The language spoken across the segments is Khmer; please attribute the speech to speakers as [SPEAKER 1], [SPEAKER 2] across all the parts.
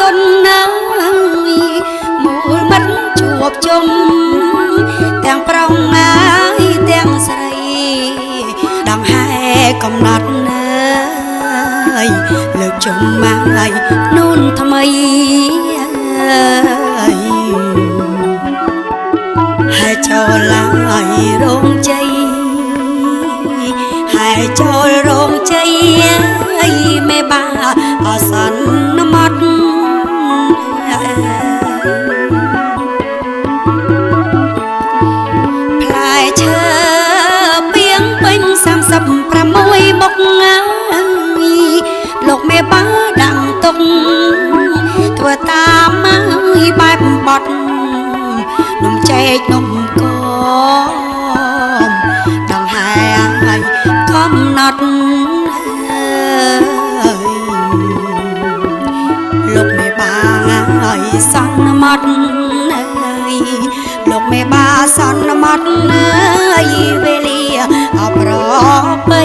[SPEAKER 1] ទុនណាយមូលមិត្តជួបជុំទាំងប្រុងណាយទាំងស្រីដង្ហែកំណត់ណាយលើកជុំមកហើយនូនថ្មីហើយចូលឡើយរោងជ័យហើយចូលរោងជ័យមេបាអសន្មត់ផ្លែឈើពីងពេញ36មុខលោកមេបាដាក់ទុកធ្វើតាមហើយបែបបត់នំចែកនំកមដង្ហែឲ្យកំណត់លោកមេបាឲ្យសន្មត់លោកមេបាសន្មត់វេលាអប្របី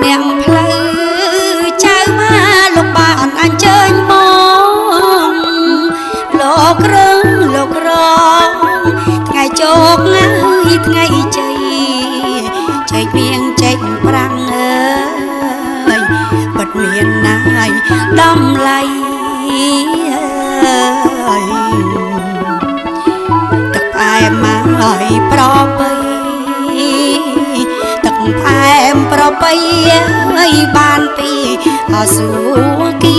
[SPEAKER 1] អ្នកផ្លូវចៅមកលោកបានអញ្ជើញមកលោករឹងលោករងថ្ងៃជោគថ្ងៃថ្ងៃជ័យចែកមៀងចែកប្រាំងអើយពិតមានណាយដំឡៃអើយទឹកផ្អែមមកឲ្យប្រពៃទឹកផ្អែមប្រពៃអើយបានពីអសុគី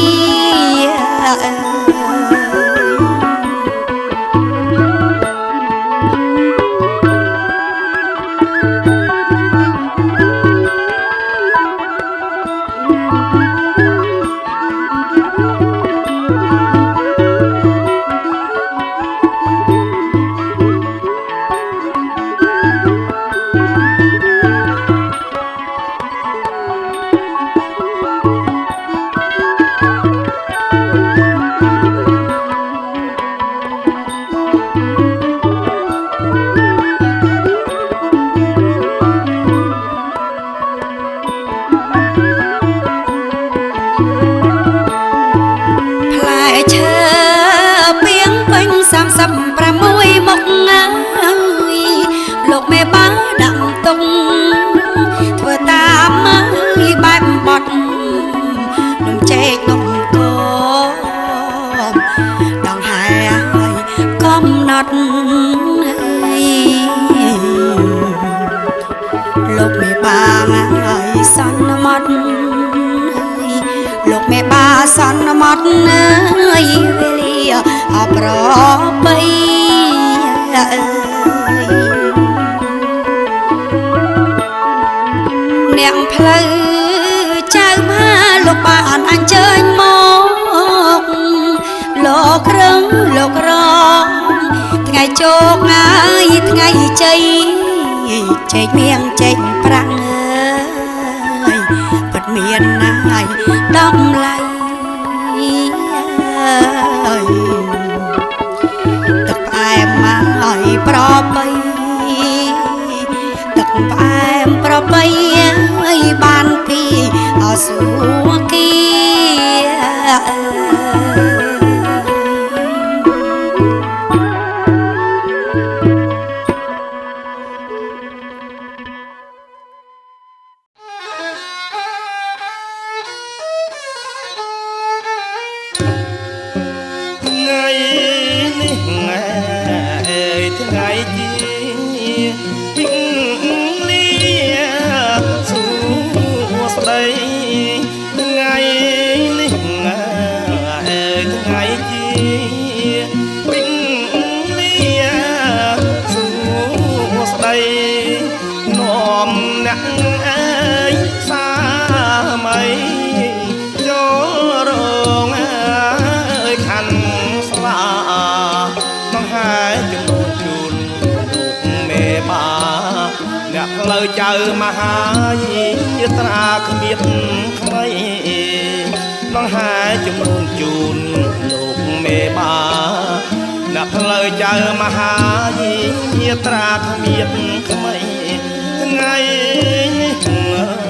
[SPEAKER 1] ផ្លែឈើពីងពេញ36មុខអើយលោកមេបាដាក់ទុកធ្វើតាមហើយបែបបត់នំចែកនំកមដង្ហែឲ្យកំណត់លោកមេបាឲ្យសន្មត់លោកមេបាសន្មត់អើយវេលាអប្រពៃអ្នកផ្លូវចៅមកលោកបានអញ្ជើញមកលោករឹងលោករងថ្ងៃជោគថ្ងៃថ្ងៃជ័យចែកមៀងចែកប្រាំងអើយពិតមានណាយដំឡៃអើយទឹកផ្អែមមកឲ្យប្រពៃទឹកផ្អែមប្រពៃអើយបានពីអសុគី
[SPEAKER 2] ថ្ងៃនេះអើយថ្ងៃជាវិលាសួស្ដីថ្ងៃនេះអើយថ្ងៃជាវិលាសួស្ដីនាំអ្នកអើយសាមីចូលរងអើយខណ្ឌស្លាដង្ហែចំនួនជូនលោកមេបាអ្នកផ្លូវចៅមហាយាត្រាគ្មានថ្មីដង្ហែចំនួនជូនលោកមេបាអ្នកផ្លូវចៅមហាយាត្រាគ្មានថ្មីថ្ងៃនេះ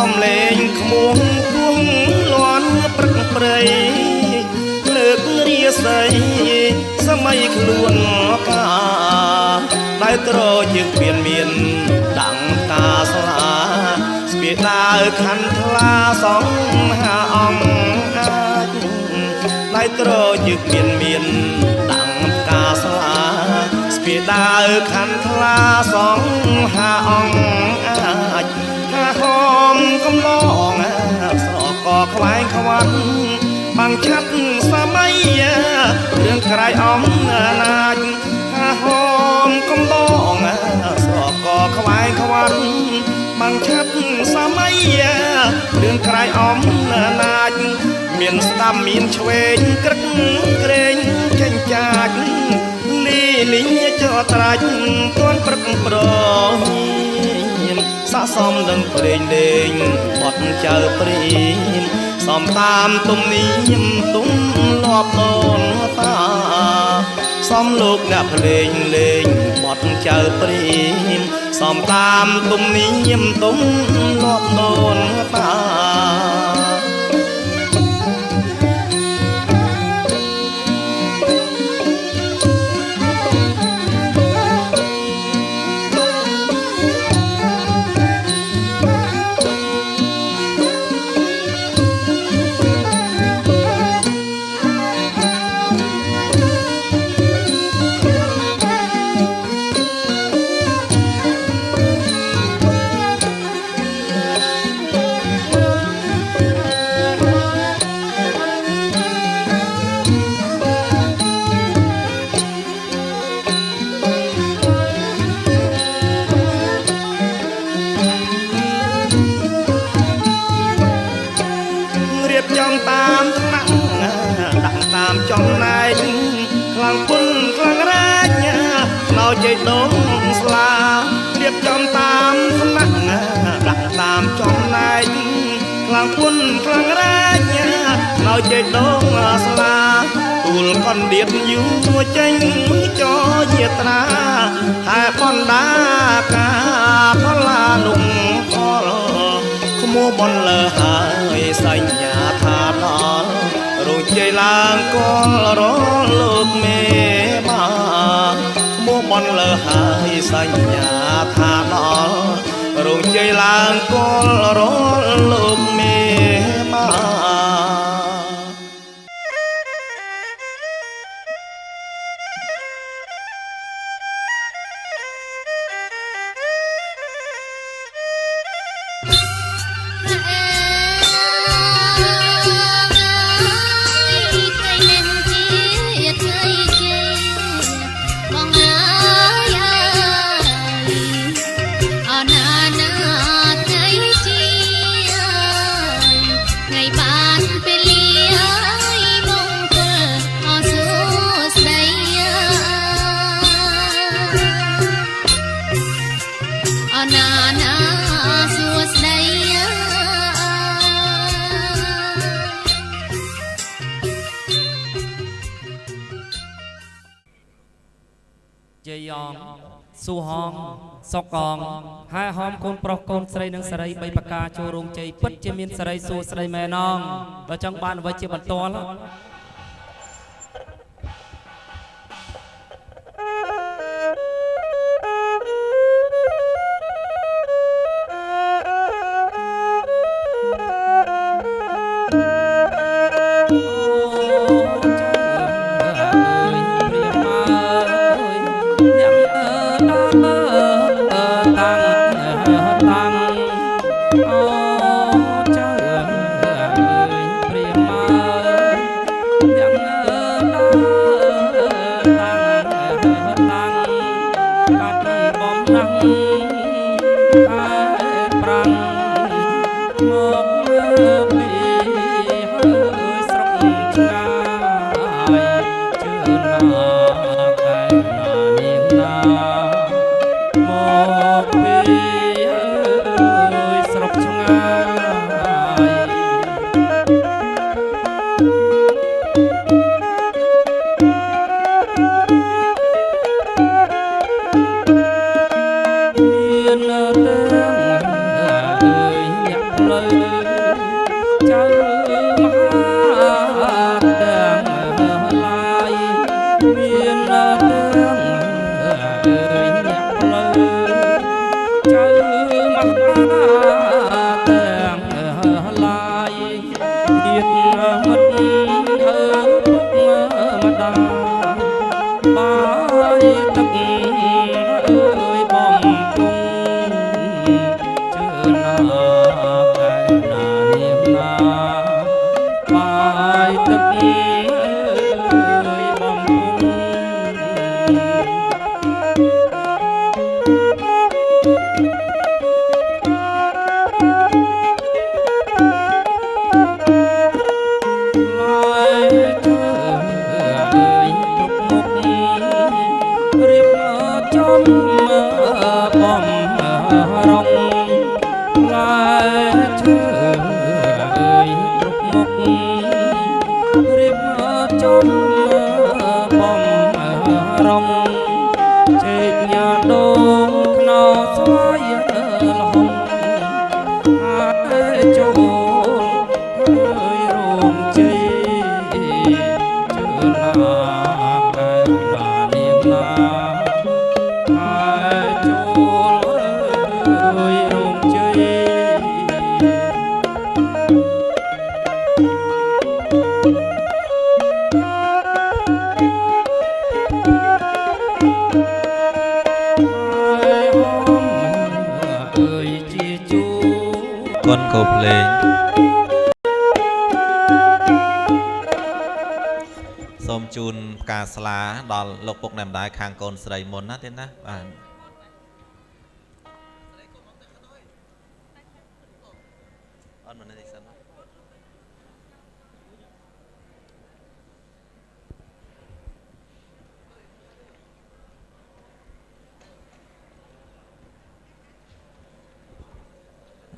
[SPEAKER 2] សំលេងខ្មួងគួងលន់ព្រឹកព្រៃលើករាសីសម័យខ្លួនកាដែលត្រជើងពៀនមានដាំងតាស្លាស្ពាដាវខណ្ឌថ្លាសងហាអង្គអាចដែលត្រជើងពៀនមានដាំងតាស្លាស្ពាដាវខណ្ឌថ្លាសងហាអង្គអាចហាហមកំឡងស្រកខ្វែងខ្វាត់បាំងឆាត់សម័យរឿងក្រៃអំណាចហាហមកំឡងស្រកខ្វែងខ្វាត់បាំងឆាត់សម័យរឿងក្រៃអំណាចមានស្ដាំមានឆ្វេងក្រឹកក្រែងចេញចាច់លីលីចត្រាច់ទាន់ព្រឹកប្រមានស័កសមនឹងព្រេងលេងបត់ចៅព្រាមសំតាមទំនៀមទុំលាប់ដូនតាសំលោកអ្នកភ្លេងលេងបត់ចៅព្រាមសំតាមទំនៀមទុំលាប់ដូនតាតាមថ្នាក់ដាក់តាមចំណែកខ្លាំងពុនខ្លាំងរែកណោជ័យដងស្លារៀបចំតាមថ្នាក់ដាក់តាមចំណែកខ្លាំងពុនខ្លាំងរែកណោជ័យដងស្លាទូលកណ្ដៀតយូរចេញចយាត្រាហែបណ្ដាកាផលានុផលក្មួបនលើហើយសញ្ញាថាដល់រោងជ័យឡើងកលរលោកមេបាក្មួបនលើហើយសញ្ញាថាដល់រោងជ័យឡើងកលរលោកមេបា
[SPEAKER 3] ស៊ូហងសុកងហែហមកូនប្រុសកូនស្រីនិងសេរីបីប្រការចូលរោងជ័យពិតជាមានសេរីសួស្តីមែនងបើចង់បានអ្វីជាបន្ទាល់អូចៅអើយព្រាមអើយ ចៅមហាទាំងឡាយមានទាំងអើយអ្នកផ្លូវចៅមហាទាំងឡាយទៀតមិត្តអើពុកម្ដាបាយទឹកអើយបំពុងជឿណាកែណានាងណាបាយទឹកអើយបំពុង ឡាយជឿអើយគ្រប់មុខរៀបចំបំរងឡាយជឿអើយគ្រប់មុខរៀបចំបំរងជែកញ៉ាដូងខ្នោស្វាយលហុងហើយចូលហើយរោងជ័យជឿណាកែណានាងណាហើយចូលហើយរោងជ័យ ហើយហមអើយជាជួ
[SPEAKER 4] គុណកោភ្លេងសូមជូនផ្កាស្លាដល់លោកពុកអ្នកម្ដាយខាងកូនស្រីមុនណាទៀតណាបាទអត់មកនេះសិន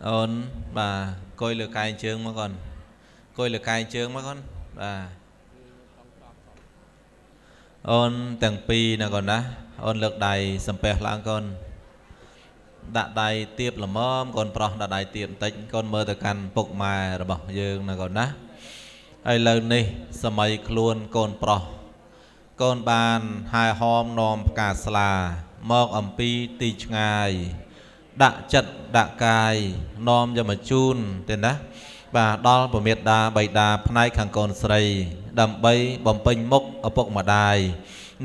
[SPEAKER 4] អូនបាទអង្គុយលើកែងជើងមកកូនអង្គុយលើកែងជើងមកកូនបាទអូនទាំងពីរណាកូនណាអូនលើកដៃសំពះឡើងកូនដាក់ដៃទៀបល្មមកូនប្រុសដាក់ដៃទៀបបន្តិចកូនមើលទៅកាន់ពុកម៉ែរបស់យើងណាកូនណាឥឡូវនេះសម័យខ្លួនកូនប្រុសកូនបានហែហោមនាំផ្កាស្លាមកអំពីទីឆ្ងាយដាក់ចិត្តដាក់កាយនាំយកមកជូនទេណាបាទដល់ពមេដាបៃតាផ្នែកខាងកូនស្រីដើម្បីបំពេញមុខឪពុកម្ដាយ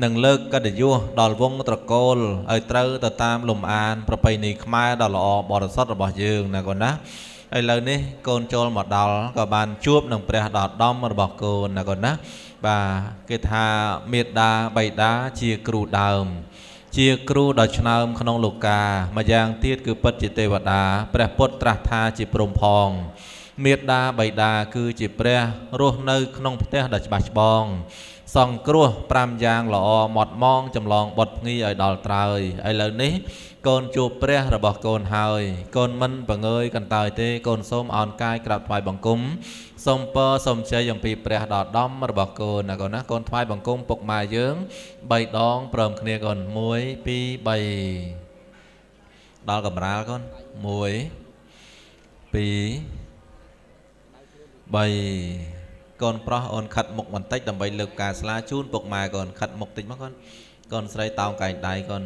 [SPEAKER 4] និងលើកកិត្តិយសដល់វងត្រកូលឲ្យត្រូវទៅតាមលំអានប្រពៃណីខ្មែរដ៏ល្អបរិសុទ្ធរបស់យើងណាកូនណាឥឡូវនេះកូនចូលមកដល់ក៏បានជួបនឹងព្រះដ៏ដំរបស់កូនណាកូនណាបាទគេថាមេដាបៃតាជាគ្រូដើមជាគ្រូដ៏ឆ្នើមក្នុងលោកាម្យ៉ាងទៀតគឺពិតជាទេវតាព្រះពុទ្ធត្រាស់ថាជាព្រហ្មផងមេដាបៃតាគឺជាព្រះរស់នៅក្នុងផ្ទះដ៏ច្បាស់ច្បងសង្គ្រោះ5យ៉ាងល្អម៉ត់ម៉ងចម្លងបុតភ្ងីឲ្យដល់ត្រើយឥឡូវនេះកូនជួបព្រះរបស់កូនហើយកូនមិនបង្ើយកន្តើយទេកូនសូមអោនកាយក្រាបថ្វាយបង្គំសូមពរសូមជ័យអំពីព្រះដ៏ដំរបស់កូនណាកូនណាកូនថ្វាយបង្គំពុកម៉ែយើង3ដងព្រមគ្នាកូន1 2 3ដល់កម្រាលកូន1 2 3កូនប្រុសអូនខិតមុខបន្តិចដើម្បីលើកផ្កាស្លាជូនពុកម៉ែកូនខិតមុខតិចមកកូនកូនស្រីតោងកែងដៃកូន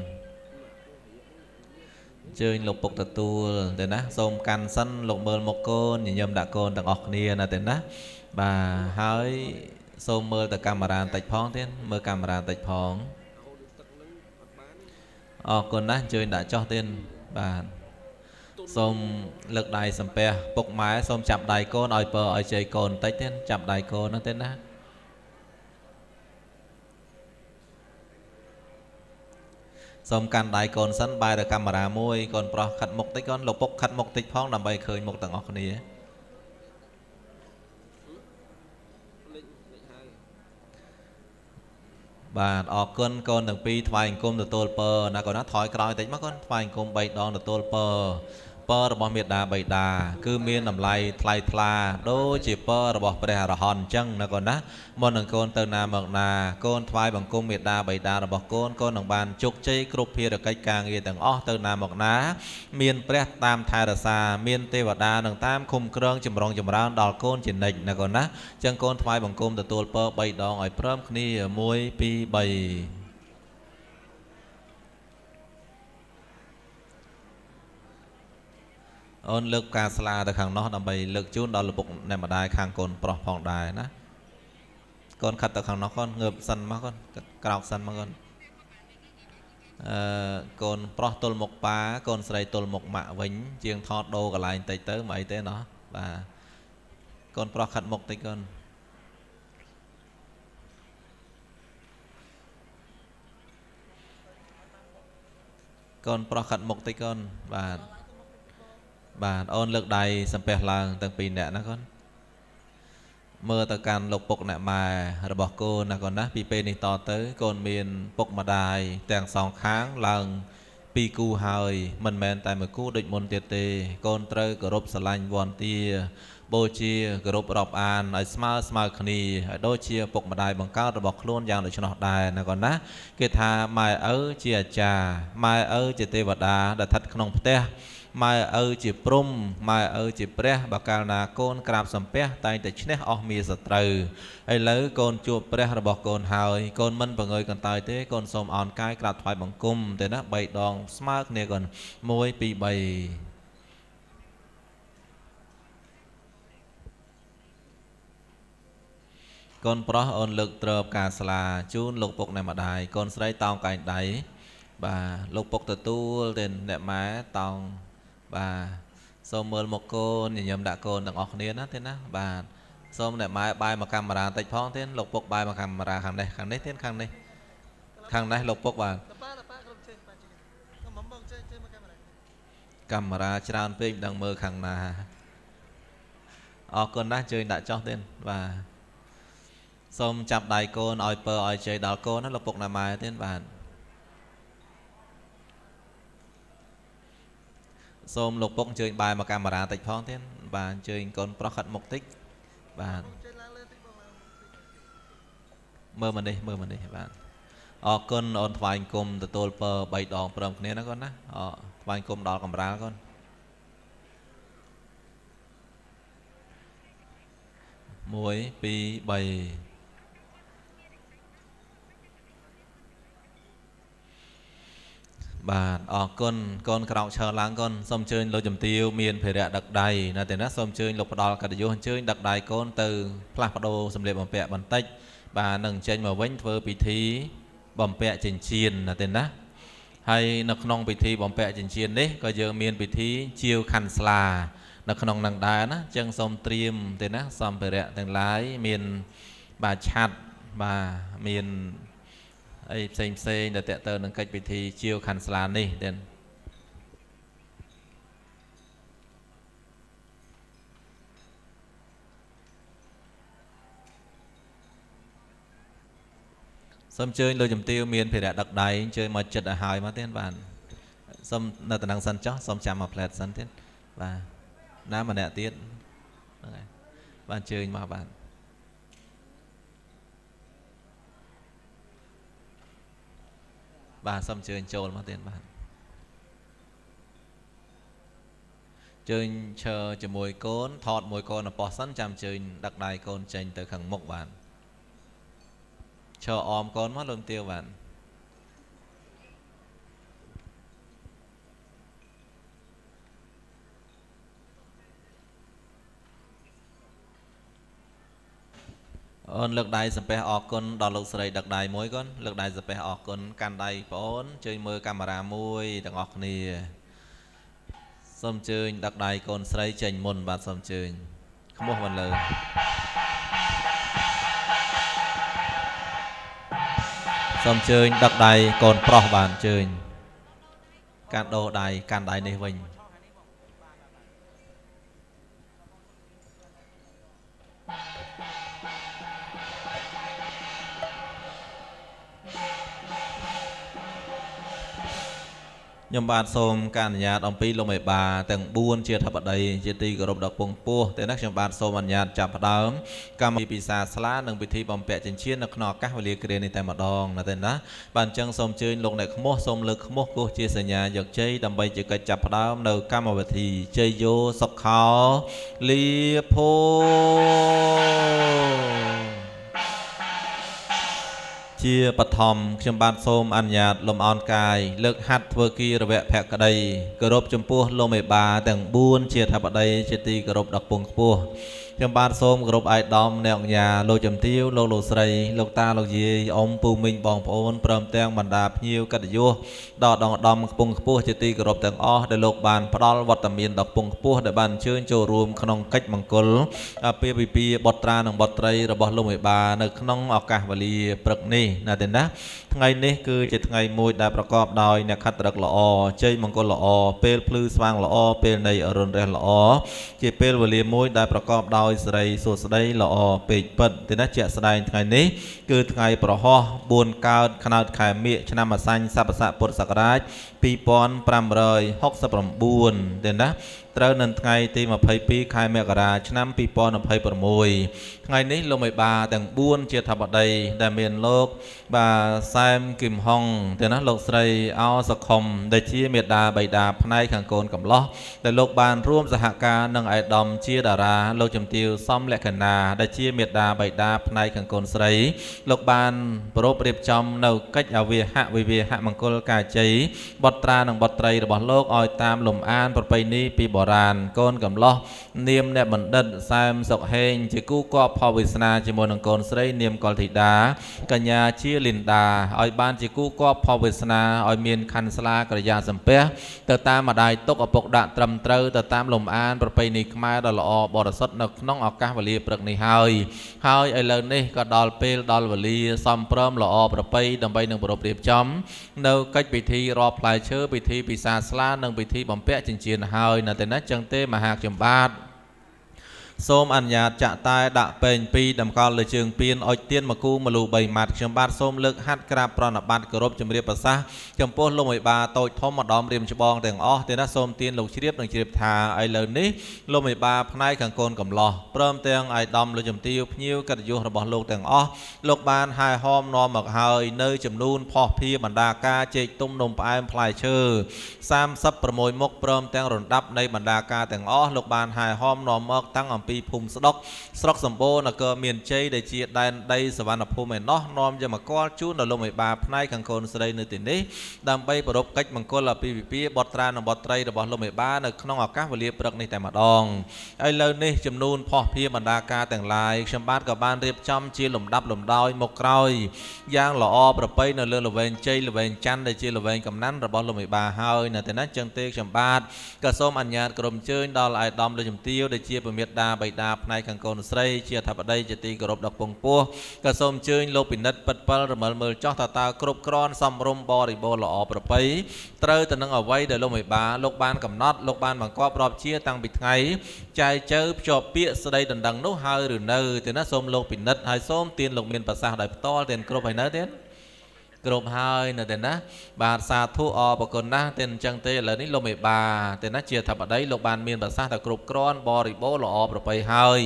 [SPEAKER 4] ជើញលោកពុកទទួលទេណាសូមកាន់សិនលោកមើលមុខកូនញញឹមដាក់កូនទាំងអស់គ្នាណាទេណាបាទហើយសូមមើលទៅកាមេរ៉ាបន្តិចផងទៀតមើលកាមេរ៉ាបន្តិចផងអរគុណណាស់អញ្ជើញដាក់ចុះទៀតបាទសូមលើកដៃសំពះពុកម៉ែសូមចាប់ដៃកូនឲ្យពរឲ្យជ័យកូនបន្តិចទៀតចាប់ដៃកូនហ្នឹងទៀតណាសូមកាន់ដៃកូនសិនបែរទៅកាមេរ៉ាមួយកូនប្រុសខិតមុខតិចកូនលោកពុកខិតមុខតិចផងដើម្បីឃើញមុខទាំងអស់គ្នាបាទអរគុណកូនទាំងពីរថ្វាយអង្គមទទួលពរណាកូនណាថយក្រោយតិចមកកូនថ្វាយអង្គម3ដងទទួលពរ ពររបស់មេដាបៃតាគឺមានតម្លៃថ្លៃថ្លាដូចជាពររបស់ព្រះអរហន្តអញ្ចឹងណាកូនណាមុននឹងកូនទៅណាមកណាកូនថ្វាយបង្គំមេដាបៃតារបស់កូនកូននឹងបានជោគជ័យគ្រប់ភារកិច្ចការងារទាំងអស់ទៅណាមកណាមានព្រះតាមថែរក្សាមានទេវតានឹងតាមឃុំក្រងចម្រុងចម្រើនដល់កូនជានិច្ចណាកូនណាអញ្ចឹងកូនថ្វាយបង្គំទទួលពរ3ដងឲ្យព្រមគ្នា1 2 3អូនលើកការស្លាទៅខាងនោះដើម្បីលើកជូនដល់ឪពុកអ្នកម្ដាយខាងកូនប្រុសផងដែរណាកូនខិតទៅខាងនោះកូនងើបសិនមកកូនក្រោកសិនមកកូនកូនប្រុសទល់មុខប៉ាកូនស្រីទល់មុខម៉ាក់វិញជាងថតដូរកន្លែងតិចទៅមិនអីទេណោះបាទកូនប្រុសខិតមុខតិចកូនកូនប្រុសខិតមុខតិចកូនបាទបាទអូនលើកដៃសំពះឡើងទាំងពីរអ្នកណាកូនមើលទៅកាន់លោកពុកអ្នកម៉ែរបស់កូនណាកូនណាពីពេលនេះតទៅកូនមានពុកម្ដាយទាំងសងខាងឡើងពីរគូហើយមិនមែនតែមួយគូដូចមុនទៀតទេកូនត្រូវគោរពស្រឡាញ់វន្តាបូជាគោរពរាប់អានឲ្យស្មើស្មើគ្នាឲ្យដូចជាពុកម្ដាយបង្កើតរបស់ខ្លួនយ៉ាងដូច្នោះដែរណាកូនណាគេថាម៉ែឪជាអាចារ្យម៉ែឪជាទេវតាដែលស្ថិតក្នុងផ្ទះម៉ែឪជាព្រំម៉ែឪជាព្រះបើកាលណាកូនក្រាបសំពះតែងតែឈ្នះអស់មាសត្រូវឥឡូវកូនជួបព្រះរបស់កូនហើយកូនមិនបង្ើយកន្តើយទេកូនសូមអោនកាយក្រាបថ្វាយបង្គំទេណា3ដងស្មើគ្នាកូន1 2 3កូនប្រុសអូនលើកទ្របការស្លាជូនលោកពុកអ្នកម្ដាយកូនស្រីតោងកែងដៃបាទលោកពុកទទួលទេអ្នកម៉ែតោងបាទសូមមើលមកកូនញញឹមដាក់កូនទាំងអស់គ្នាណាទេណាបាទសូមអ្នកម៉ែបាយមកកាមេរ៉ាតិចផងទេលោកពុកបាយមកកាមេរ៉ាខាងនេះខាងនេះទេខាងនេះខាងនេះលោកពុកបាទកាមេរ៉ាច្រើនពេកមិនដឹងមើលខាងណាអរគុណណាស់ជើញដាក់ចុះទេបាទសូមចាប់ដៃកូនឲ្យពើឲ្យជ័យដល់កូនណាលោកពុកអ្នកម៉ែទេបាទសូមលោកពុកអញ្ជើញបាយមកកាមេរ៉ាតិចផងទៀតបាទអញ្ជើញកូនប្រុសខិតមុខតិចបាទមើលមកនេះមើលមកនេះបាទអរគុណអូនថ្វាយគុំទទួលពរ3ដងព្រមគ្នាណាកូនណាអថ្វាយគុំដល់កម្រាលកូន1 2 3បាទអរគុណកូនក្រោកឈរឡើងកូនសូមអញ្ជើញលោកជំទាវមានភារៈដឹកដៃណាទេណាសូមអញ្ជើញលោកផ្ដល់កិត្តិយសអញ្ជើញដឹកដៃកូនទៅផ្លាស់ប្ដូរសម្លៀកបំពាក់បន្តិចបាទនឹងចេញមកវិញធ្វើពិធីបំពាក់ចិញ្ចៀនណាទេណាហើយនៅក្នុងពិធីបំពាក់ចិញ្ចៀននេះក៏យើងមានពិធីជាវខណ្ឌស្លានៅក្នុងនឹងដែរណាអញ្ចឹងសូមត្រៀមទេណាសម្ភារៈទាំងឡាយមានបាទឆាត់បាទមានអីផ្សេងផ្សេងដែលតេទៅនឹងកិច្ចពិធីជាវខណ្ឌស្លានេះទេសូមអញ្ជើញលោកជំទាវមានភារៈដឹកដៃអញ្ជើញមកចិត្តឲ្យហើយមកទេបាទសូមនៅតំណែងសិនចុះសូមចាំមកផ្លែតសិនទេបាទណាម្នាក់ទៀតហ្នឹងហើយបាទអញ្ជើញមកបាទបាទសូមអញ្ជើញចូលមកទៀតបាទអញ្ជើញឈរជាមួយកូនថតមួយកូនអប៉ោះសិនចាំអញ្ជើញដឹកដៃកូនចេញទៅខាងមុខបាទឈរអមកូនមកលោកទាវបាទអូនលើកដៃសំពះអរគុណដល់លោកស្រីដឹកដៃមួយកូនលើកដៃសំពះអរគុណកាន់ដៃប្អូនជើញមើលកាមេរ៉ាមួយទាំងអស់គ្នាសូមអញ្ជើញដឹកដៃកូនស្រីចេញមុនបាទសូមអញ្ជើញខ្មោះមិនលើសូមអញ្ជើញដឹកដៃកូនប្រុសបាទអញ្ជើញកាន់ដូរដៃកាន់ដៃនេះវិញ ខ្ញុំបាទសូមការអនុញ្ញាតអំពីលោកមេបាទាំង4ជាធិបតីជាទីគោរពដល់ពងពោះតែណាខ្ញុំបាទសូមអនុញ្ញាតចាប់ផ្ដើមកម្មវិធីពិសាស្លានិងពិធីបំពាក់ចិញ្ចៀននៅក្នុងឱកាសវេលាគ្រានេះតែម្ដងណាទេណាបាទអញ្ចឹងសូមអញ្ជើញលោកអ្នកខ្មោះសូមលើកខ្មោះគោះជាសញ្ញាយកជ័យដើម្បីជាកិច្ចចាប់ផ្ដើមនៅកម្មវិធីជ័យយោសុខោលាភោជាបឋមខ្ញុំបាទសូមអនុញ្ញាតលំអោនកាយលើកហាត់ធ្វើគីរវៈភក្តីគោរពចំពោះលោកមេបាទាំង4ជាធិបតីជាទីគោរពដល់ពងខ្ពស់ខ្ញុំបាទសូមគោរពឯកឧត្តមអ្នកអង្គញាលោកជំទាវលោកលោកស្រីលោកតាលោកយាយអ៊ំពូមីងបងប្អូនព្រមទាំងបណ្ដាភ្ញៀវកិត្តិយសដល់ដងឧត្តមខ្ពង់ខ្ពស់ជាទីគោរពទាំងអស់ដែលលោកបានផ្ដល់វត្តមានដល់ខ្ពង់ខ្ពស់ដែលបានអញ្ជើញចូលរួមក្នុងកិច្ចមង្គលអាពាហ៍ពិពាហ៍បុត្រានិងបុត្រីរបស់លោកមេបានៅក្នុងឱកាសវេលាព្រឹកនេះណាទេណាថ្ងៃនេះគឺជាថ្ងៃមួយដែលប្រកបដោយនក្ខត្តឫក្សល្អជ័យមង្គលល្អពេលភ្លឺស្វាងល្អពេលនៃអរុណរះល្អជាពេលវេលាមួយដែលប្រកបដោយសិរីសួស្តីល្អពេកពិតទេណាជាក់ស្ដែងថ្ងៃនេះគឺថ្ងៃប្រហោះ4កើតខ្នោតខែមិញឆ្នាំអសាញ់ស័ព្ទស័កពុទ្ធសករាជ2569ទេណាត្រូវនៅថ្ងៃទី22ខែមករាឆ្នាំ2026ថ្ងៃនេះលោកមេបាទាំង4ជាធិបតីដែលមានលោកបាទសែមគឹមហុងទេណាលោកស្រីអោសខុមដែលជាមេដាបៃតាផ្នែកខាងកូនកំឡោះដែលលោកបានរួមសហការនឹងឯកឧត្តមជាតារាលោកជំទាវសំលក្ខណាដែលជាមេដាបៃតាផ្នែកខាងកូនស្រីលោកបានប្រពរៀបចំនៅកិច្ចអវាហវិវាហមង្គលកាជ័យបុត្រានិងបុត្រីរបស់លោកឲ្យតាមលំអានប្រពៃណីពីបុរាណកូនកំឡោះនាមអ្នកបណ្ឌិតសែមសុកហេងជាគូកបផលវាសនាជាមួយនឹងកូនស្រីនាមកុលធីតាកញ្ញាជាលីនដាឲ្យបានជាគូកបផលវាសនាឲ្យមានខណ្ឌស្លាក្រយាសំពះទៅតាមម្ដាយទុកឪពុកដាក់ត្រឹមត្រូវទៅតាមលំអានប្រពៃណីខ្មែរដ៏ល្អបរិសុទ្ធនៅក្នុងឱកាសវេលាព្រឹកនេះហើយហើយឥឡូវនេះក៏ដល់ពេលដល់វេលាសំព្រមល្អប្រពៃដើម្បីនឹងប្រពរៀបចំនៅកិច្ចពិធីរាប់ផ្លែឈើពិធីពិសាស្លានិងពិធីបំពាក់ចិញ្ចៀនហើយនៅតែណាចឹងទេមហាខ្ញុំបាទសូមអនុញ្ញាតចាក់តែដាក់ពេងពីរតម្កល់លើជើងពៀនអុចទៀនមកគូមលូ3ម៉ាត់ខ្ញុំបាទសូមលើកហាត់ក្រាបប្រណិប័តគោរពជំរាបប្រសាសន៍ចំពោះលោកមេបាតូចធំម្ដងរៀមច្បងទាំងអស់ទេណាសូមទៀនលោកជ្រាបនិងជ្រាបថាឥឡូវនេះលោកមេបាផ្នែកខាងកូនកំឡោះព្រមទាំងឯកឧត្តមលោកជំទាវភ្ញៀវកិត្តិយសរបស់លោកទាំងអស់លោកបានហែហោមនាំមកហើយនៅចំនួនផុសភាបណ្ដាការចេកទុំនំផ្អែមផ្លែឈើ36មុខព្រមទាំងរំដាប់នៃបណ្ដាការទាំងអស់លោកបានហែហោមនាំមកតាំងអំពីភូមិស្ដុកស្រុកសម្បូរនគរមានជ័យដែលជាដែនដីសវណ្ណភូមិឯណោះនាំយកមកគាល់ជូនដល់លោកមេបាផ្នែកខាងកូនស្រីនៅទីនេះដើម្បីប្រពកិច្ចមង្គលអាពាហ៍ពិពាហ៍បុត្រានិងបុត្រីរបស់លោកមេបានៅក្នុងឱកាសវេលាព្រឹកនេះតែម្ដងឥឡូវនេះចំនួនផុសភាបណ្ដាការទាំងឡាយខ្ញុំបាទក៏បានរៀបចំជាលំដាប់លំដោយមកក្រោយយ៉ាងល្អប្រពៃនៅលើល្វែងជ័យល្វែងច័ន្ទដែលជាល្វែងកំណាន់របស់លោកមេបាហើយនៅទីណាចឹងទេខ្ញុំបាទក៏សូមអនុញ្ញាតក្រុមជើញដល់ឯកឧត្តមលោកជំទាវដែលជាពមេដាបៃតាផ្នែកខាងកូនស្រីជាអធិបតីជាទីគោរពដល់ពងពោះក៏សូមអញ្ជើញលោកពិនិត្យពិតពិលរមិលមើលចោះតើគ្រប់គ្រាន់សមរម្យបរិបូរណ៍ល្អប្រពៃត្រូវទៅនឹងអ្វីដែលលោកមេបាលោកបានកំណត់លោកបានបង្គាប់រាប់ជាតាំងពីថ្ងៃចែកចៅភ្ជាប់ពាក្យស្ដីដណ្ដឹងនោះហើយឬនៅទេណាសូមលោកពិនិត្យហើយសូមទានលោកមានប្រសាសន៍ដោយផ្ទាល់ទានគ្រប់ហើយនៅទេគ្រប់ហើយនៅទេណាបាទសាធុអរគុណណាស់ទេអញ្ចឹងទេឥឡូវនេះលោកមេបាទេណាជាអធិបតីលោកបានមានប្រសាសន៍តែគ្រប់គ្រាន់បរិបូរណ៍ល្អប្រពៃហើយ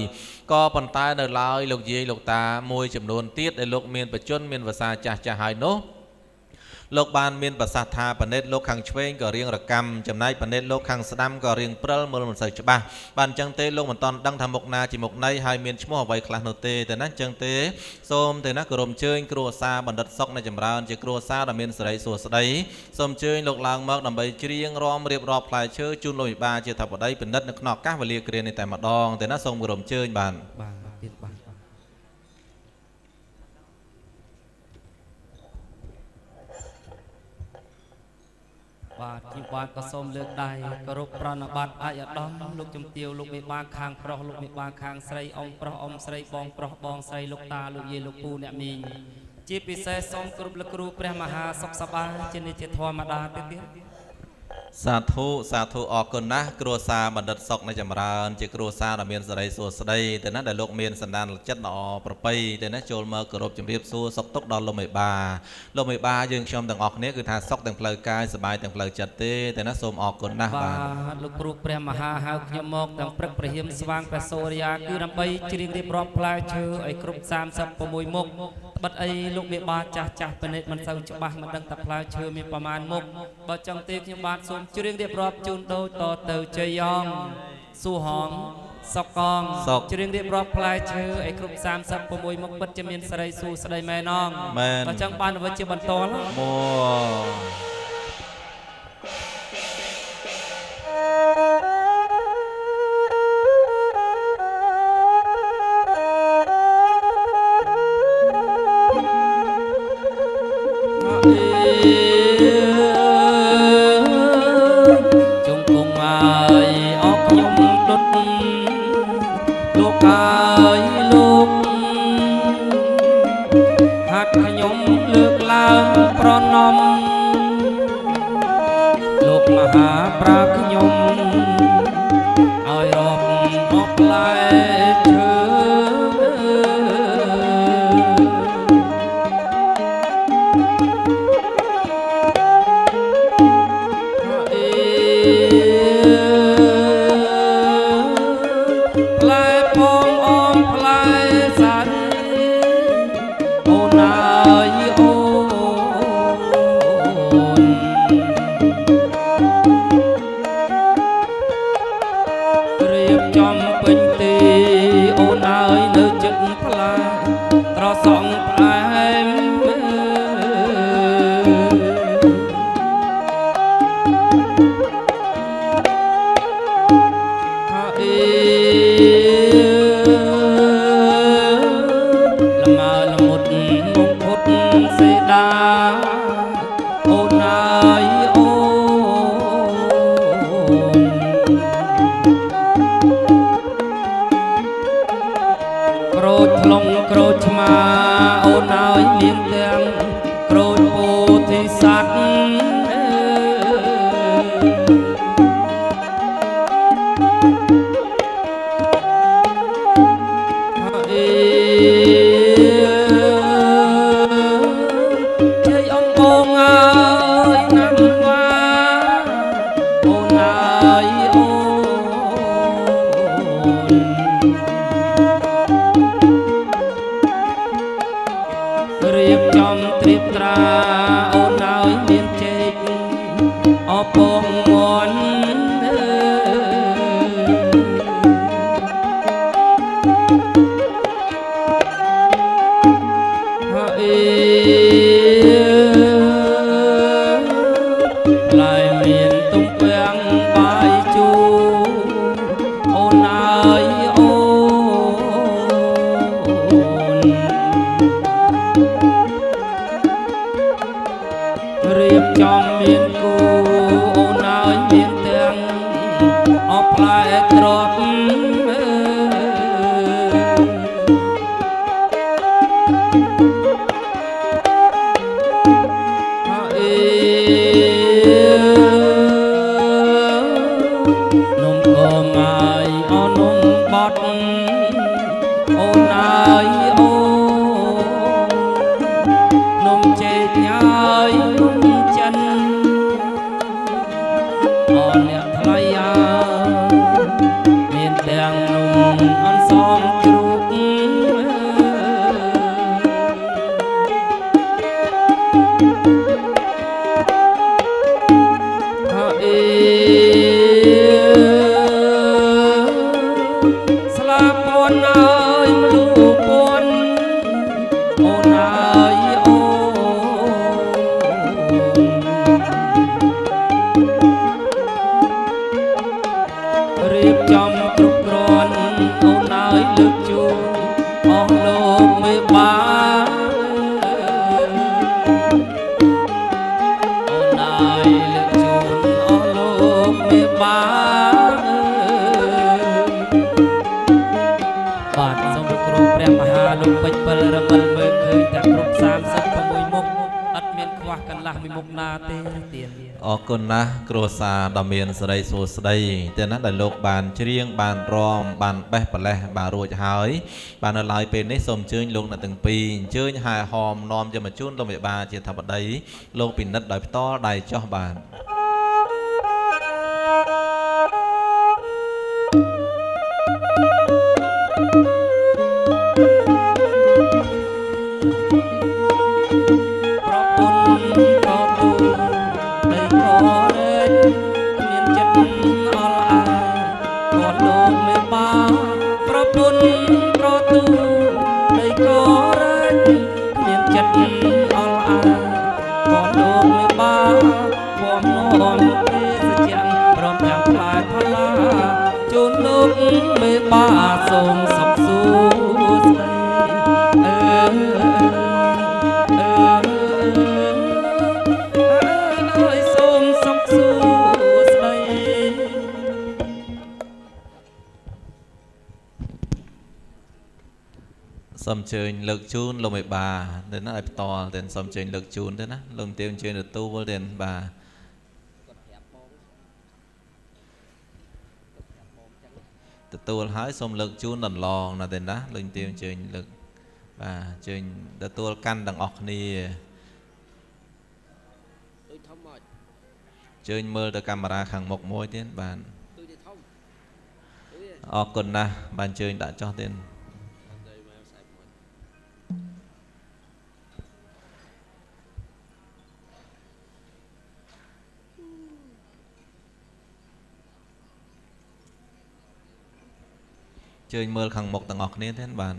[SPEAKER 4] ក៏ប៉ុន្តែនៅឡើយលោកយាយលោកតាមួយចំនួនទៀតដែលលោកមានបច្ចុប្បន្នមានវសាចាស់ចាស់ហើយនោះលោកបានមានប្រសាសន៍ថាបណិតលោកខាងឆ្វេងក៏រៀងរកម្មចំណែកបណិតលោកខាងស្ដាំក៏រៀងព្រិលមើលមិនសូវច្បាស់បានអញ្ចឹងទេលោកមិនទាន់ដឹងថាមុខណាជាមុខណីហើយមានឈ្មោះអ្វីខ្លះនោះទេតែណាអញ្ចឹងទេសូមទេណាគោរពអញ្ជើញគ្រួសារបណ្ឌិតសុកនៅចម្រើនជាគ្រួសារដ៏មានសិរីសួស្តីសូមអញ្ជើញលោកឡើងមកដើម្បីច្រៀងរាំរៀបរាប់ផ្លែឈើជូនលោកវិបាលជាធិបតីពិនិត្យនៅក្នុងឱកាសវេលាគ្រានេះតែម្ដងទេណាសូមគោរពអញ្ជើញបាទ
[SPEAKER 3] បាទទៀតបាទបាទខ្ញុំបាទក៏សូមលើកដៃគោរពប្រណិប័តឯកឧត្តមលោកជំទាវលោកមេបាខាងប្រុសលោកមេបាខាងស្រីអ៊ំប្រុសអ៊ំស្រីបងប្រុសបងស្រីលោកតាលោកយាយលោកពូអ្នកមីងជាពិសេសសូមគោរពលោកគ្រូព្រះមហាសុខសប្បាយជានិច្ចធម្មតាទៀត
[SPEAKER 4] សាធុសាធុអរគុណណាស់គ្រួសារបណ្ឌិតសុកនៅចម្រើនជាគ្រួសារដ៏មានសិរីសួស្តីទៅណាដែលលោកមានសន្តានចិត្តល្អប្រពៃទៅណាចូលមកគោរពជំរាបសួរសុខទុក្ខដល់លោកមេបាលោកមេបាយើងខ្ញុំទាំងអស់គ្នាគឺថាសុខទាំងផ្លូវកាយសប្បាយទាំងផ្លូវចិត្តទេទៅណាសូមអរគុណណាស់បាទ
[SPEAKER 3] លោកគ្រូព្រះមហាហៅខ្ញុំមកទាំងព្រឹកព្រះហៀមស្វាងព្រះសូរិយាគឺដើម្បីច្រៀងរៀបរាប់ផ្លែឈើឲ្យគ្រប់36មុខបិទអីលោកមេបាចាស់ចាស់ពិនិត្យមិនសូវច្បាស់មិនដឹងថាផ្លែឈើមានប្រមាណមុខបើចង់ទេខ្ញុំបាទសូមច្រៀងរៀបរាប់ជូនដូចតទៅជ័យយ៉ងស៊ូហងសុកងច្រៀងរៀបរាប់ផ្លែឈើឲ្យគ្រប់36មុខពិតជាមានសិរីសួស្តីមែនអងបើចង់បានអ្វីជាបន្ត
[SPEAKER 4] មក
[SPEAKER 3] ព្រះមហាលោកពេជ្រពិលរមិលមើលឃើញតែគ្រប់36មុខអត់មានខ្ ខ្វះកន្លះមួយមុខណាទេទៀន
[SPEAKER 4] អរគុណណាស់គ្រួសារដ៏មានសិរីសួស្តីទេណាដែលលោកបានច្រៀងបានរំបានបេះប្រលេះបានរួចហើយបាននៅឡើយពេលនេះសូមអញ្ជើញលោកអ្នកទាំងពីរអញ្ជើញហែហោមនាំយមជូនលោកមេបាជាធិបតីលោកពិនិត្យដោយផ្ទាល់ដៃចុះបាទ
[SPEAKER 3] ប្រពន្ធក៏ទូដីក៏រែកមានចិត្តអល់អាយក៏លោកមេបាប្រពន្ធប្រទូដីក៏រែកគ្មានចិត្តអល់អាយក៏លោកមេបាពំនាំទេសជ្ជៈព្រមទាំងផ្លែផល្លាជូនលោកមេបាសូមសុខសួស្តីអើ អើយសូមសុខសួស្តី
[SPEAKER 4] សូមអញ្ជើញលើកជូនលោកមេបាទៅណាឲ្យផ្ទាល់ទៅសូមអញ្ជើញលើកជូនទៅណាលោកទាវអញ្ជើញទទួលទៅបាទទទួលហើយសូមលើកជូនដន្លងណាទេណាលោកទាវអញ្ជើញលើកបាទអញ្ជើញទទួលកាន់ទាំងអស់គ្នា
[SPEAKER 5] ទូចធំមក
[SPEAKER 4] អញ្ជើញមើលទៅកាមេរ៉ាខាងមុខមួយទៀតបាទ
[SPEAKER 5] ទូចធំ
[SPEAKER 4] អរគុណណាស់បាទអញ្ជើញដាក់ចុះទៀត
[SPEAKER 5] ទៅមកខ្សែមួយ
[SPEAKER 4] អញ្ជើញមើលខាងមុខទាំងអស់គ្នាទៀតបាទ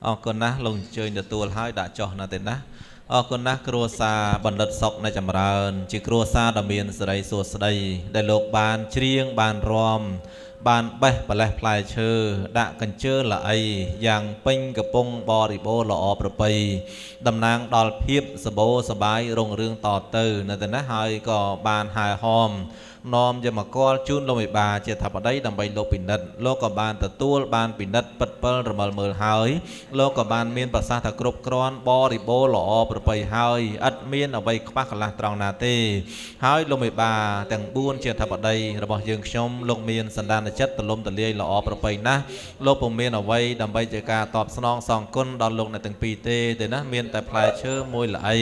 [SPEAKER 4] អរគុណណាស់លោកអញ្ជើញទទួលហើយដាក់ចុះណាទេណាអរគុណណាស់គ្រួសារបណ្ឌិតសុកនៅចម្រើន ជាគ្រួសារដ៏មានសិរីសួស្តីដែលលោកបានច្រៀងបានរំបានបេះប្រលេះផ្លែឈើដាក់កញ្ជើល្អីយ៉ាងពេញកំពុងបរិបូរណ៍ល្អប្រពៃតំណាងដល់ភាពសបោសបាយរុងរឿងតទៅនៅទៅណាហើយក៏បានហែហោមនាំយមកលជូនលោកមេបាជាធិបតីដើម្បីលោកពិនិត្យលោកក៏បានទទួលបានពិនិត្យពិតពិលរមិលមើលហើយលោកក៏បានមានប្រសាសន៍ថាគ្រប់គ្រាន់បរិបូរណ៍ល្អប្រពៃហើយឥតមានអ្វីខ្វះកន្លះត្រង់ណាទេហើយលោកមេបាទាំង4ជាធិបតីរបស់យើងខ្ញុំលោកមានសន្តានចិត្តទលំទលាយល្អប្រពៃណាស់លោកពុំមានអ្វីដើម្បីជាការតបស្នងសងគុណដល់លោកអ្នកទាំងពីរទេទេណាមានតែផ្លែឈើមួយល្អី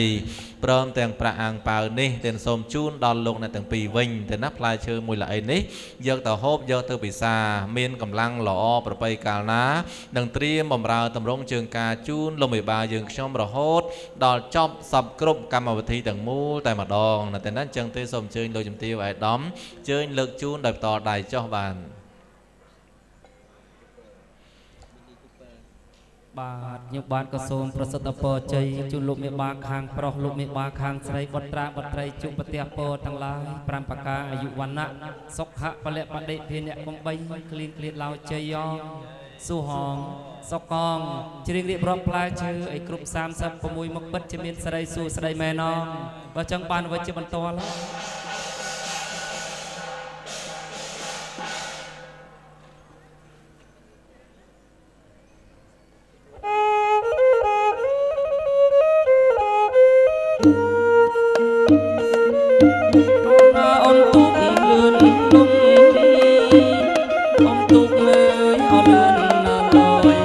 [SPEAKER 4] ព្រមទាំងប្រាក់អាងប៉ាវនេះទាំងសូមជូនដល់លោកអ្នកទាំងពីរវិញទេណាផ្លែឈើមួយល្អីនេះយកទៅហូបយកទៅពិសាមានកម្លាំងល្អប្រពៃកាលណានឹងត្រៀមបំរើតម្រង់ជើងការជូនលោកមេបាយើងខ្ញុំរហូតដល់ចប់សពគ្រប់កម្មវិធីទាំងមូលតែម្ដងណាទេណាអញ្ចឹងទេសូមអញ្ជើញលោកជំទាវឯកឧត្តមអញ្ជើញលើកជូនដោយផ្ទាល់ដៃចុះបាទ
[SPEAKER 3] បាទខ្ញុំបាទក៏សូមប្រសិទ្ធពរជ័យជូនលោកមេបាខាងប្រុសលោកមេបាខាងស្រីបុត្រាបុត្រីជុប្រទះពរទាំងឡាយ5ប្រការអាយុវណ្ណៈសុខៈពលៈបដិភានៈកំបីក្លៀងក្លៀតឡើយជ័យយ៉ងសុហងសុកងជ្រៀងរៀបរាប់ផ្លែឈើឲ្យគ្រប់36មុខពិតជាមានសិរីសួស្តីមែនអងបើចង់បានអ្វីជាបន្តឡើយ អូនទូកលឿនលំអូនទូកលើយអលឿនណាឡើយ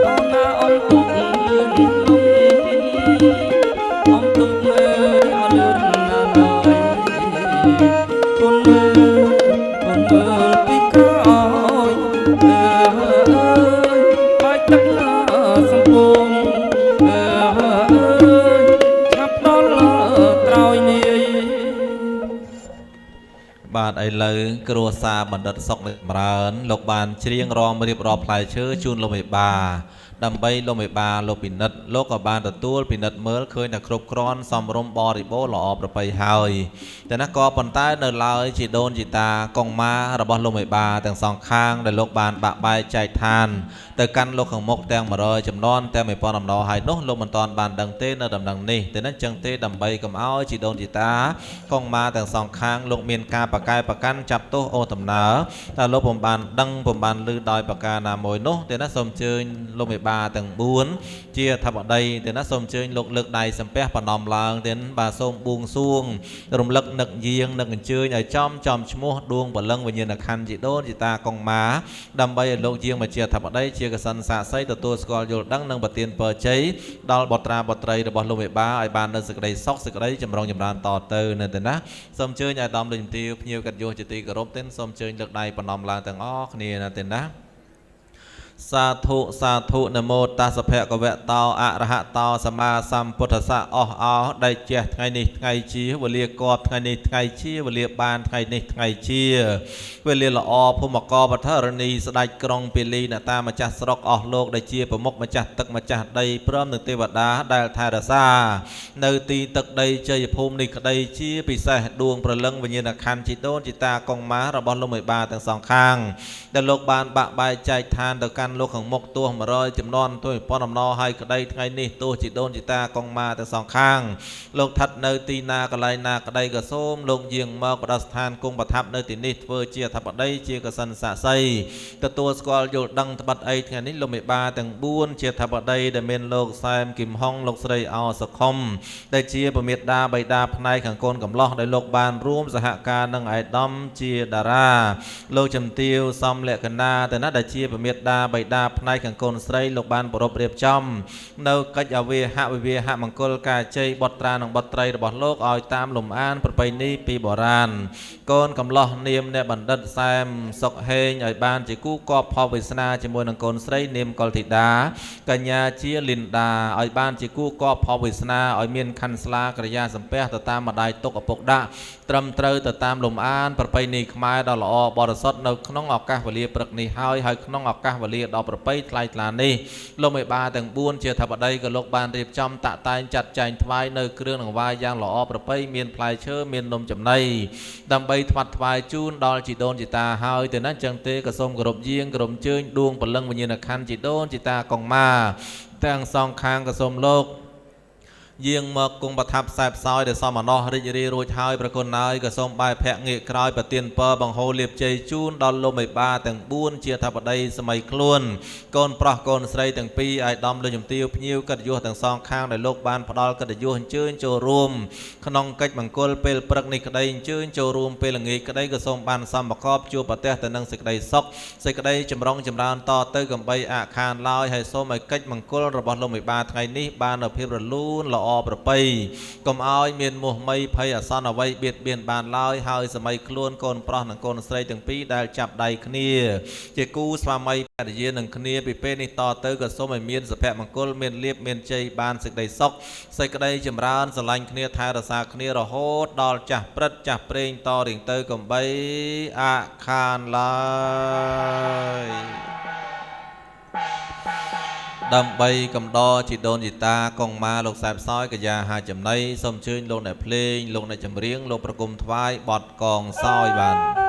[SPEAKER 3] អូនណាអូនទូកលឿនលំអូនទូកលើយអលឿនណាឡើយគុណមើលគុណមើលពីក្រោយអើយបាច់ទឹកសំពងអើយឆាប់ដល់ត្រោយនាយ
[SPEAKER 4] បាទឥឡូវគ្រួសារបណ្ឌិតសុកនៅចម្រើនលោកបានច្រៀងរំរៀបរាប់ផ្លែឈើជូនលោកមេបាដើម្បីលោកមេបាលោកពិនិត្យលោកក៏បានទទួលពិនិត្យមើលឃើញថាគ្រប់គ្រាន់សមរម្យបរិបូរណ៍ល្អប្រពៃហើយតែណាក៏ប៉ុន្តែនៅឡើយជីដូនជីតាកុងម៉ារបស់លោកមេបាទាំងសងខាងដែលលោកបានបាក់បែកចែកឋានទៅកាន់លោកខាងមុខទាំង100ចំនួនទាំង1000អំណរហើយនោះលោកមិនទាន់បានដឹងទេនៅដំណឹងនេះតែนั้นចឹងទេដើម្បីកុំឲ្យជីដូនជីតាកុងម៉ាទាំងសងខាងលោកមានការបកែប្រកាន់ចាប់ទោសអូដំណើរតែលោកពុំបានដឹងពុំបានឮដោយប្រការណាមួយនោះតែណាសូមអញ្ជើញលោកមេបា បាទាំង4ជាធបតីទេណាសូមអញ្ជើញលោកលើកដៃសំពះបណ្ដំឡើងទេបាទសូមបួងសួងរំលឹកនឹកយាងនឹកអញ្ជើញឲ្យចំចំឈ្មោះដួងព្រលឹងវិញ្ញាណក្ខន្ធជីដូនជីតាកុងម៉ាដើម្បីឲ្យលោកយាងមកជាធបតីជាកសិនសាក្សីទទួលស្គាល់យល់ដឹងនិងប្រទានពរជ័យដល់បុត្រាបុត្រីរបស់លោកមេបាឲ្យបាននូវសេចក្តីសុខសេចក្តីចម្រុងចម្រើនតទៅនៅទេណាសូមអញ្ជើញឲ្យដំលោកជំទាវភ្ញៀវកិត្តិយសជាទីគោរពទេសូមអញ្ជើញលើកដៃបណ្ដំឡើងទាំងអស់គ្នាណាទេណាសាធុសាធុនមោតាសភគវៈតោអរហតោសម្មាសម្ពុទ្ធស្សៈអស់អោដែលចេះថ្ងៃនេះថ្ងៃជាវេលាកបថ្ងៃនេះថ្ងៃជាវេលាបានថ្ងៃនេះថ្ងៃជាវេលាល្អភូមិកបធរណីស្ដេចក្រុងពាលីអ្នកតាម្ចាស់ស្រុកអស់លោកដែលជាប្រមុខម្ចាស់ទឹកម្ចាស់ដីព្រមនឹងទេវតាដែលថែរក្សានៅទីទឹកដីជ័យភូមិនេះក្តីជាពិសេសដួងព្រលឹងវិញ្ញាណក្ខន្ធជីដូនជីតាកុងម៉ារបស់លោកមេបាទាំងសងខាងដែលលោកបានបាក់បែកចែកឋានទៅកាន់លោកខាងមុខទោះ100ចំនួនទោះ1000អំណរហើយក្តីថ្ងៃនេះទោះជីដូនជីតាកុងម៉ាទាំងសងខាងលោកស្ថិតនៅទីណាកន្លែងណាក្តីក៏សូមលោកយាងមកបដិស្ថានគង់ប្រថាប់នៅទីនេះធ្វើជាអធិបតីជាកសិនសាក្សីទទួលស្គាល់យល់ដឹងត្បិតអីថ្ងៃនេះលោកមេបាទាំង4ជាអធិបតីដែលមានលោកសែមគឹមហុងលោកស្រីអោសុខុមដែលជាពមេដាបៃតាផ្នែកខាងកូនកំឡោះដែលលោកបានរួមសហការនឹងឯកឧត្តមជាតារាលោកជំទាវសំលក្ខណាទៅណាដែលជាពមេដាបៃតាផ្នែកខាងកូនស្រីលោកបានប្រពរៀបចំនៅកិច្ចអវិហវិវាហមង្គលការជ័យបុត្រានិងបុត្រីរបស់លោកឲ្យតាមលំអានប្រពៃណីពីបុរាណកូនកំឡោះនាមអ្នកបណ្ឌិតសែមសុកហេងឲ្យបានជាគូកបផលវាសនាជាមួយនឹងកូនស្រីនាមកុលធីតាកញ្ញាជាលីនដាឲ្យបានជាគូកបផលវាសនាឲ្យមានខណ្ឌស្លាក្រិយាសំពះទៅតាមម្ដាយទុកឪពុកដាក់ត្រឹមត្រូវទៅតាមលំអានប្រពៃណីខ្មែរដ៏ល្អបរិសុទ្ធនៅក្នុងឱកាសវេលាព្រឹកនេះហើយហើយក្នុងឱកាសវេលាដ៏ប្រពៃថ្លៃថ្លានេះលោកមេបាទាំង4ជាធបតីក៏លោកបានរៀបចំតាក់តែងចាត់ចែងថ្វាយនៅគ្រឿងដង្វាយយ៉ាងល្អប្រពៃមានផ្លែឈើមាននំចំណីដើម្បីថ្វាត់ថ្វាយជូនដល់ជីដូនជីតាហើយទៅណាចឹងទេក៏សូមគោរពយាងគោរពជើញដួងព្រលឹងវិញ្ញាណក្ខន្ធជីដូនជីតាកុងម៉ាទាំងសងខាងក៏សូមលោកយាងមកគង់ប្រថាប់ខ្សែផ្សោយដែលសមអណោះរីករាយរួចហើយប្រគុណហើយក៏សូមបែរភ័ក្រងាកក្រោយប្រទានពរបង្ហូរលៀបជ័យជូនដល់លោកមេបាទាំង4ជាធបតីសម័យខ្លួនកូនប្រុសកូនស្រីទាំងពីរឲ្យដំលោកជំទាវភ្ញៀវកិត្តិយសទាំងសងខាងដែលលោកបានផ្ដល់កិត្តិយសអញ្ជើញចូលរួមក្នុងកិច្ចមង្គលពេលព្រឹកនេះក្តីអញ្ជើញចូលរួមពេលល្ងាចក្តីក៏សូមបានសំប្រកបជួបប្រទះទៅនឹងសេចក្តីសុខសេចក្តីចម្រុងចម្រើនតទៅកំបីអាខានឡើយហើយសូមឲ្យកិច្ចមង្គលរបស់លោកមេបាថ្ងៃនេះបាននូវភាពរលូនល្អប្រពៃកុំឲ្យមានមោះមីភ័យអាសន្នអ្វីបៀតបៀនបានឡើយហើយសម័យខ្លួនកូនប្រុសនិងកូនស្រីទាំងពីរដែលចាប់ដៃគ្នាជាគូស្វាមីភរិយានឹងគ្នាពីពេលនេះតទៅក៏សូមឲ្យមានសុភមង្គលមានលៀបមានជ័យបានសេចក្តីសុខសេចក្តីចម្រើនស្រឡាញ់គ្នាថែរក្សាគ្នារហូតដល់ចាស់ព្រឹត្តចាស់ព្រេងតរៀងទៅកំបីអាខានឡើយដើម្បីកំដរជីដូនជីតាកុងម៉ាលោកសែបសោយកយាហាចំណីសូមអញ្ជើញលោកអ្នកភ្លេងលោកអ្នកចម្រៀងលោកប្រគំថ្វាយបទកងសោយបាន